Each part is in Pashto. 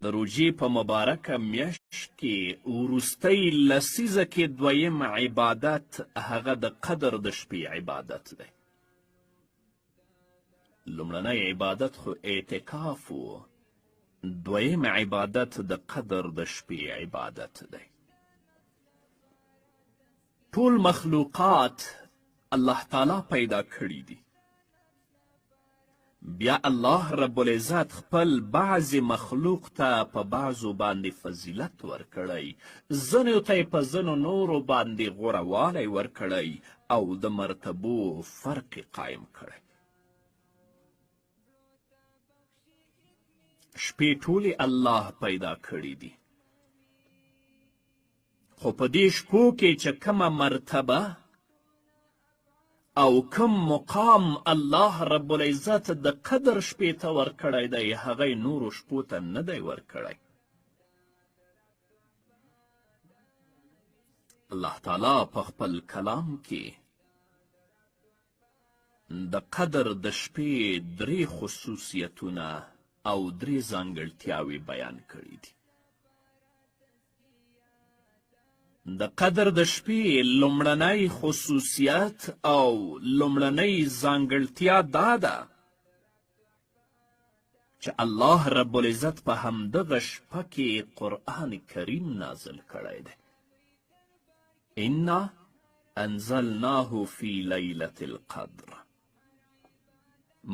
د روژې په مبارکه میاشت کې وروستۍ لسیزه کې دویم عبادت هغه د قدر د شپې عبادت دی. لومړنی عبادت خو اعتکاف و، دویم عبادت د قدر د شپې عبادت دی. ټول مخلوقات الله تعالی پیدا کړي دي. بیا الله رب العزت خپل بعضې مخلوق ته په بعضو باندې فضیلت ورکړی، ځینو ته یې په ځینو نورو باندې غورهوالی ورکړی او د مرتبو فرق یې قایم کړی. شپې ټولې الله پیدا کړي دي، خو په دې شپو کې چې کومه مرتبه او کوم مقام الله رب العزت د قدر شپې ته ورکړی دی، هغه یې نورو شپو ته نه دی ورکړی. الله تعالی په خپل کلام کې د قدر د شپې درې خصوصیتونه او درې ځانګړتیاوې بیان کړي دي. د قدر د شپې لومړنی خصوصیت او لومړنۍ ځانګړتیا دا ده چې الله رب العزت په همدغه شپه کې قرآن کریم نازل کړی دی. انا انزلناه فی لیلة القدر.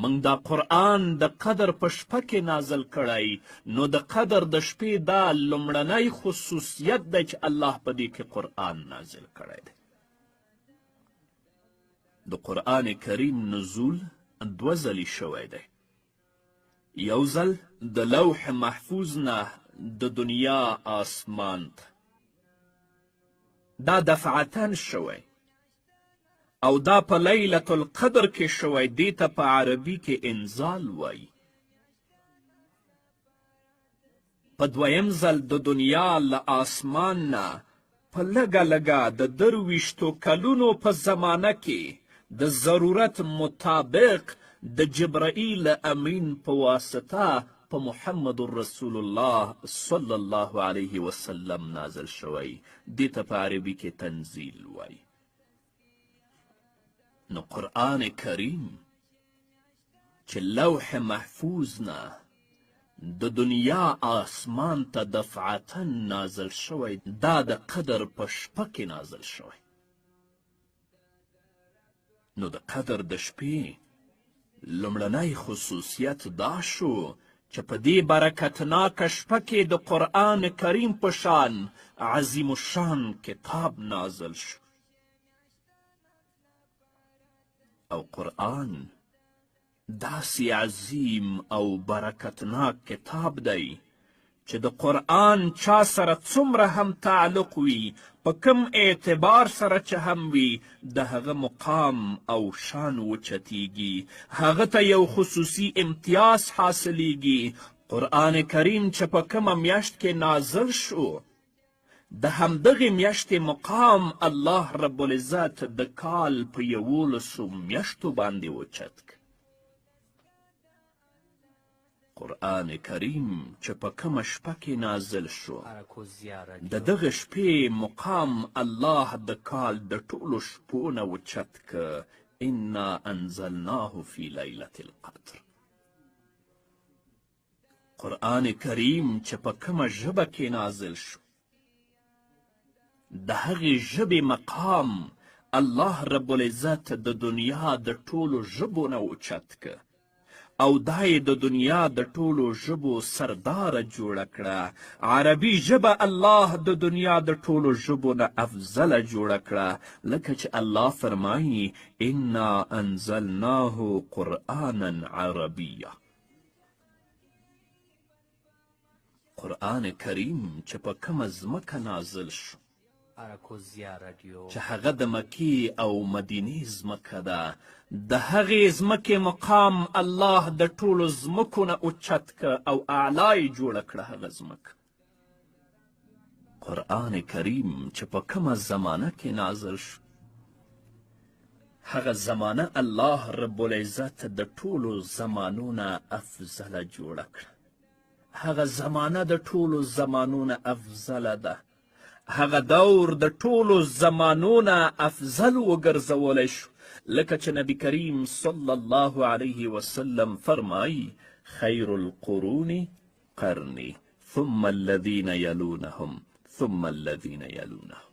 موږ دا قرآن د قدر په شپه کې نازل کړی، نو د قدر د شپې دا لومړنی خصوصیت دی چې الله په دې کې قرآن نازل کړی دی. د قرآن کریم نزول دوه ځلې شوی دی. یو ځل د لوح محفوظ نه د دنیا آسمان ته، دا دفعتا شوی، او دا په لیلة القدر کې شوی، دې ته په عربي کې انزال وایي. په دویم ځل د دنیا له آسمان نه په لږه لږه د 23 کلونو په زمانه کې د ضرورت مطابق د جبرائیل امین په واسطه په محمد رسول الله صلی الله علیه وسلم نازل شوی، دې ته په عربي کې تنزیل وایي. نو قرآن کریم چې لوح محفوظ نه د دنیا آسمان ته دفعتا نازل شوی، دا د قدر په شپه کې نازل شوی. نو د قدر د شپې لومړنی خصوصیت دا شو چې په دې برکتناکه شپه کې د قرآن کریم په شان عظیم الشان کتاب نازل شو. او قرآن داسې عظیم او برکتناک کتاب دی چې د قرآن چا سره څومره هم تعلق وي، په کوم اعتبار سره چې هم وي، د هغه مقام او شان وچتیږي، هغه ته یو خصوصي امتیاز حاصلیږي. قرآن کریم چې په کومه میاشت کې نازل شو، د همدغې میاشتې مقام الله رب العزت د کال په 11 میاشتو باندې اوچت کړ. قرآن کریم چې په کومه شپه کې نازل شو، د دغې شپې مقام الله د کال د ټولو شپو نه اوچت که. انا انزلناه فی لیلة القدر. قرآن کریم چې په کومه ژبه کې نازل شو، د هغې ژبې مقام الله رب العزت د دنیا د ټولو ژبو نه اوچت که، او دا یې د دنیا د ټولو ژبو سرداره جوړه کړه. عربي ژبه الله د دنیا د ټولو ژبو نه افضله جوړه کړه، لکه چې الله فرمایي انا انزلناه قرآنا عربیا. قرآن کریم چې په کومه ځمکه نازل شو، چې هغه د مکې او مدینې ځمکه ده، د هغې ځمکې مقام الله د ټولو ځمکو نه اوچت که او اعلی یې جوړه کړه هغه ځمکه. قرآن کریم چې په کومه زمانه کې نازل شو، هغه زمانه الله رب العزت د ټولو زمانو نه افضله جوړه کړه. هغه زمانه د ټولو زمانو نه افضله ده، هغه دور د ټولو زمانو نه افضل وګرځولی شو، لکه چې نبی کریم صلی الله علیه وسلم فرمایي: خیر القرون قرني ثم الذین یلونهم ثم الذین یلونهم.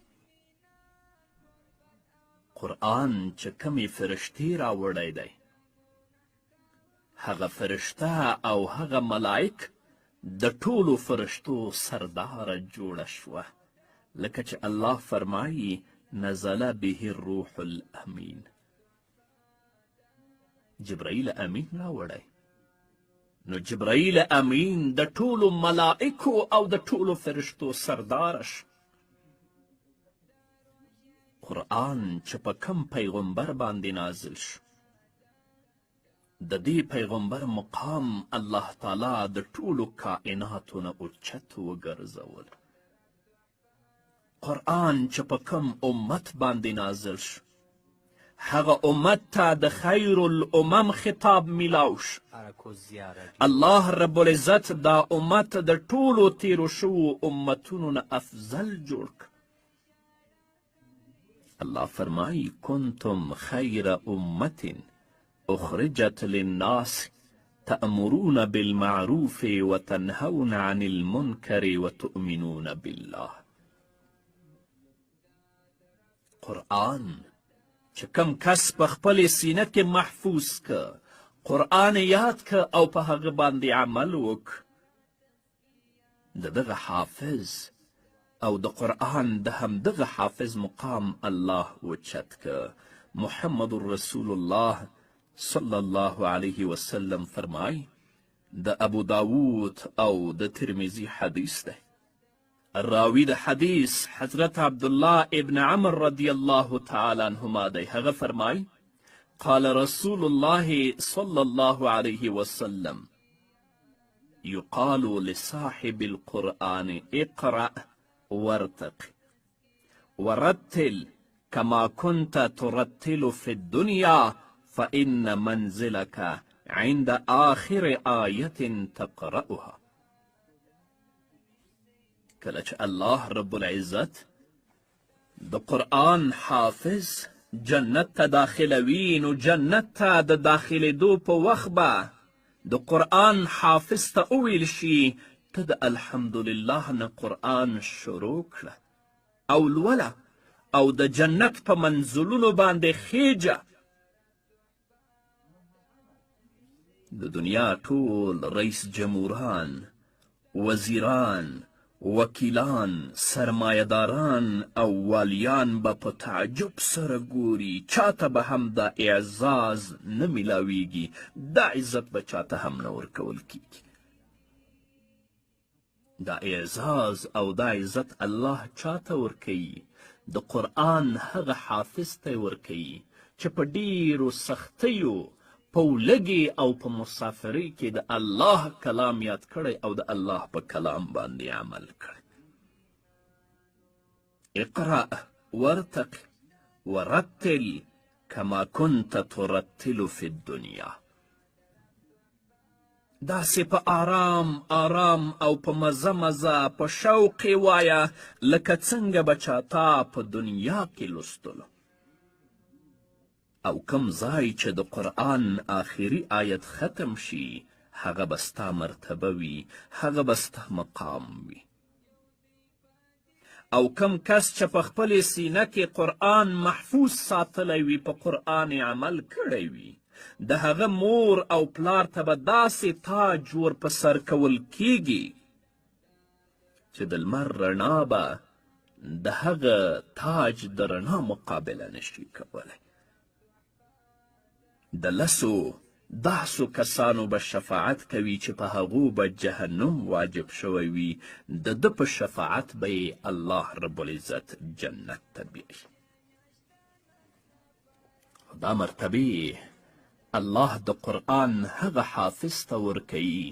قرآن چې کومې فرشتې راوړی دی، هغه فرشته او هغه ملائک د ټولو فرشتو سرداره جوړه شوه، لکه چې الله فرمایي: نزل به الروح الامین. جبرائیل امین راوړی، نو جبرائیل امین د ټولو ملائکو او د ټولو فرشتو سرداره شو. قرآن چې په کم پیغمبر باندې نازل شو، د دې پیغمبر مقام الله تعالی د ټولو کائناتو نه اوچت وګرځول. قرآن چې په کم امت باندې نازل شو، هغه امت ته د خیر الامم خطاب میلاو شو. الله رب العزت دا امت د ټولو تیرو شوو امتونو نه افضل جوړ کړ. الله فرمایي: کنتم خیر امة اخرجت للناس تأمرون بالمعروف وتنهون عن المنکر وتؤمنون بالله. قرآن چې کم کس په خپلې سینه کې محفوظ که، قرآن یاد که او په هغه باندې عمل وک، د دغه حافظ او د قرآن د همدغه حافظ مقام الله اوچت که. محمد رسول الله صلی الله علیه وسلم فرمای، د ابو داود او د ترمذي حدیث دی، راوی د حدیث حضرت عبدالله ابن عمر رضی الله تعالی عنهما دی، هغه فرمای: قال رسول الله صلی الله علیه وسلم: يقال لصاحب القرآن اقرأ وارتق ورتل كما كنت ترتل في الدنيا فإن منزلك عند آخر آية تقرأها. کله چې الله رب العزت د قرآن حافظ جنت ته داخلوي، نو جنت ته د داخلېدو په وخت به د قرآن حافظ ته وویل شي: ته د الحمدلله نه قرآن شروع کړه او لوله او د جنت په منزلونو باندې خیجه. د دنیا ټول رئیس جمهوران، وزیران، وکیلان، سرمایهداران او والیان به په تعجب سره ګوري، چاته به هم دا اعزاز نه میلاویږي، دا عزت به چاته هم نه ورکول کیږي. دا اعزاز او دا عزت الله چاته ورکوي؟ د قرآن هغه حافظ ته ورکوي چې په ډیرو سختیو، په ولږې او په مسافرۍ کې د الله کلام یاد کړی او د الله په کلام باندې عمل کړی. اقرأ وارتق ورتل کما كنت ترتل فی الدنیا. داسې په آرام آرام او په مزه مزه په شوق یې وایه لکه څنګه به چا تا په دنیا کې لوستلو. او کم ځای چې د قرآن آخري آیت ختم شي، هغه به ستا مرتبه وي، هغه به ستا مقام وي. او کم کس چې په خپلې سینه کې قرآن محفوظ ساتلی وي، په قرآن عمل کړی وي، د هغه مور او پلار ته به داسې تاج ور په سر کول کیږي چې د لمر رڼا به د هغه تاج د رڼا مقابله نشي کولی. د لسو داسو کسانو به شفاعت کوي چې په هغو به جهنم واجب شوی وي، د ده په شفاعت به یې الله رب العزت جنت ته بیایي. دا مرتبې الله د قرآن هغه حافظ ته ورکوي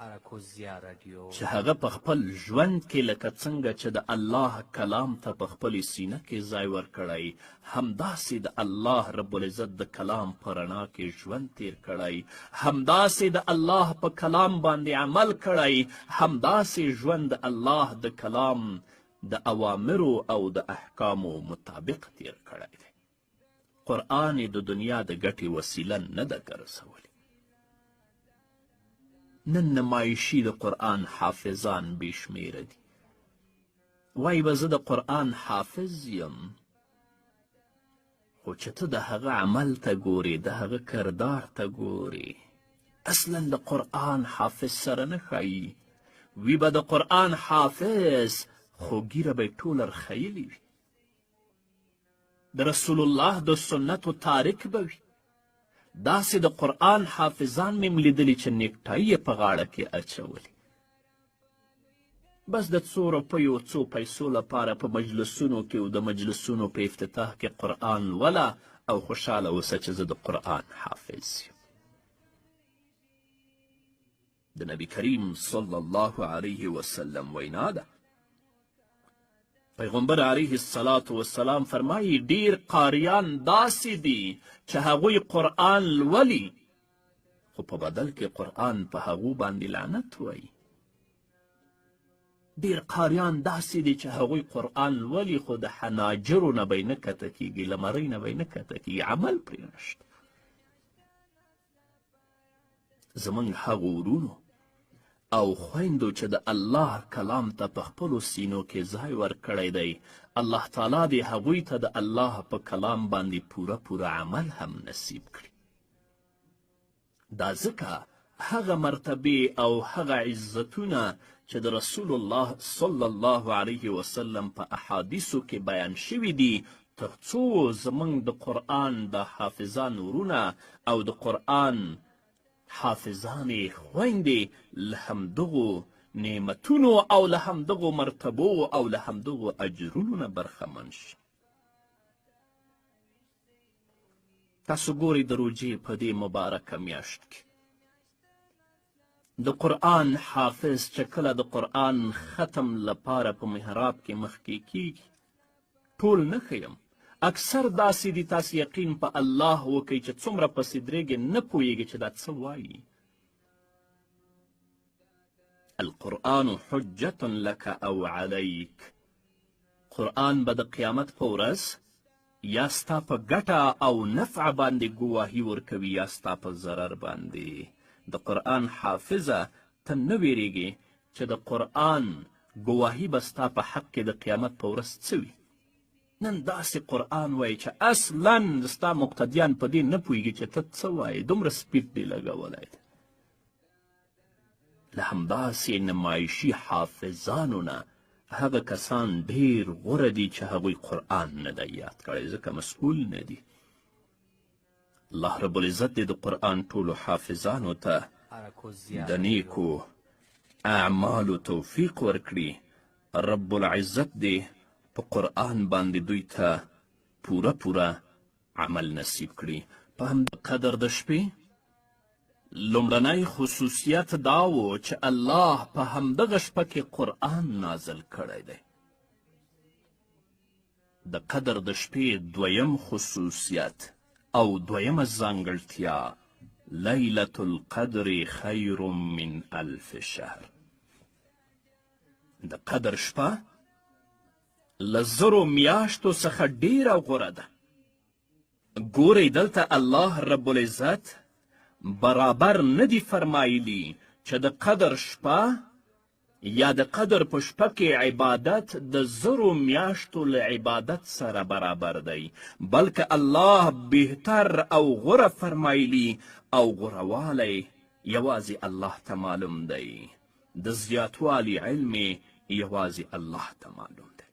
اراکوزیا راډیو. چې هغه په خپل ژوند کې لکه څنګه چې د الله کلام ته په خپلې سینه کې ځای ورکړی، همداسې د الله رب العزت د کلام په رڼا کې ژوند تیر کړی، همداسې د الله په کلام باندې عمل کړی، همداسې ژوند د الله د کلام د اوامرو او د احکامو مطابق تیر کړی دی. قرآن یې د دنیا د ګټې وسیله نه ده ګرځولې. نن نمایشي د قرآن حافظان بې شمېره دي. وایي به زه د قرآن حافظ یم، خو چې ته د هغه عمل ته ګورې، د هغه کردار ته ګورې، اصلا د قرآن حافظ سره نه ښایي. وي به د قرآن حافظ، خو ږیره به یې ټوله رخیلې وي. د رسول الله د سنتو تارک به وي. داسې د قرآن حافظان مې هم لیدلي چې نیکټایي یې په غاړه کې اچولې. بس د څو روپیو څو پیسو لپاره په مجلسونو کې او د مجلسونو په افتتاح کې قرآن لوله او خوشحاله اوسه چې زه د قرآن حافظ یم. د نبی کریم صلی الله علیه وسلم وینا ده، پیغمبر علیه الصلاة والسلام فرمایي ډیر قاریان داسې دي چې هغوی قرآن لولي، خو په بدل کې قرآن په هغو باندې لعنت وایي. ډیر قاریان داسې دي چې هغوی قرآن لولي، خو د حناجرو نه به یې نه کته کیږي، له مرۍ نه به یې نه کته کیږي، عمل پرې نشته. زموږ هغو ورونو او خویندو چې د الله کلام ته په خپلو سینو کې ځای ورکړی دی، الله تعالی دې هغوی ته د الله په کلام باندې پوره پوره عمل هم نصیب کړي. دا ځکه هغه مرتبې او هغه عزتونه چې د رسول الله صلی الله علیه وسلم په احادیثو کې بیان شوي دي، تر څو زموږ د قرآن د حافظان ورونه او د قرآن حافظانې خویندې له همدغو نعمتونو او له همدغو مرتبو او له همدغو اجرونو نه برخمن شي. تاسو ګورئ د روژې په دې مبارکه میاشت کې د قرآن حافظ چې کله د قرآن ختم لپاره په محراب کې مخکې کیږي، ټول نه ښیم، اکثر داسې دي، تاسې یقین په الله وکئ چې څومره پسې درېږئ نه پوهیږئ چې دا څه وایي. القرآن حجة لک او علیک، قرآن به د قیامت په ورځ یا ستا په ګټه او نفع باندې ګواهي ورکوي یا ستا په ضرر باندې. د قرآن حافظه ته نه ویریږي چې د قرآن ګواهي به ستا په حق کې د قیامت په ورځ څه وي. نن داسې قرآن وایي چې اصلا ستا مقتدیان په دې نه پوهیږي چې ته څه وایې، دومره سپیډ دې لګولی دی. له همداسې نمایشي حافظانو نه هغه کسان ډیر غوره دي چې هغوی قرآن نه دی یاد کړی، ځکه مسؤل نه دي. الله رب العزت دې د قرآن ټولو حافظانو ته د نیکو اعمالو توفیق ورکړي. رب العزت دې په قرآن باندې دوی ته پوره پوره عمل نصیب کړي. په همدې قدر د شپې لومړنی خصوصیت دا و چې الله په همدغه شپه کې قرآن نازل کړی دی. د قدر د شپې دویم خصوصیت او دویمه ځانګړتیا لیلة القدر خیر من الف شهر، د قدر شپه له 1000 میاشتو څخه ډیره غوره ده. ګورئ دلته الله رب العزت برابر نه دي فرمایلي چې د قدر شپه یا د قدر په شپه کې عبادت د 1000 میاشتو له عبادت سره برابر دی، بلکې الله بهتر او غوره فرمایلي او غورهوالی یوازې الله ته معلوم دی، د زیاتوالي علم یې یوازې الله ته معلوم دی.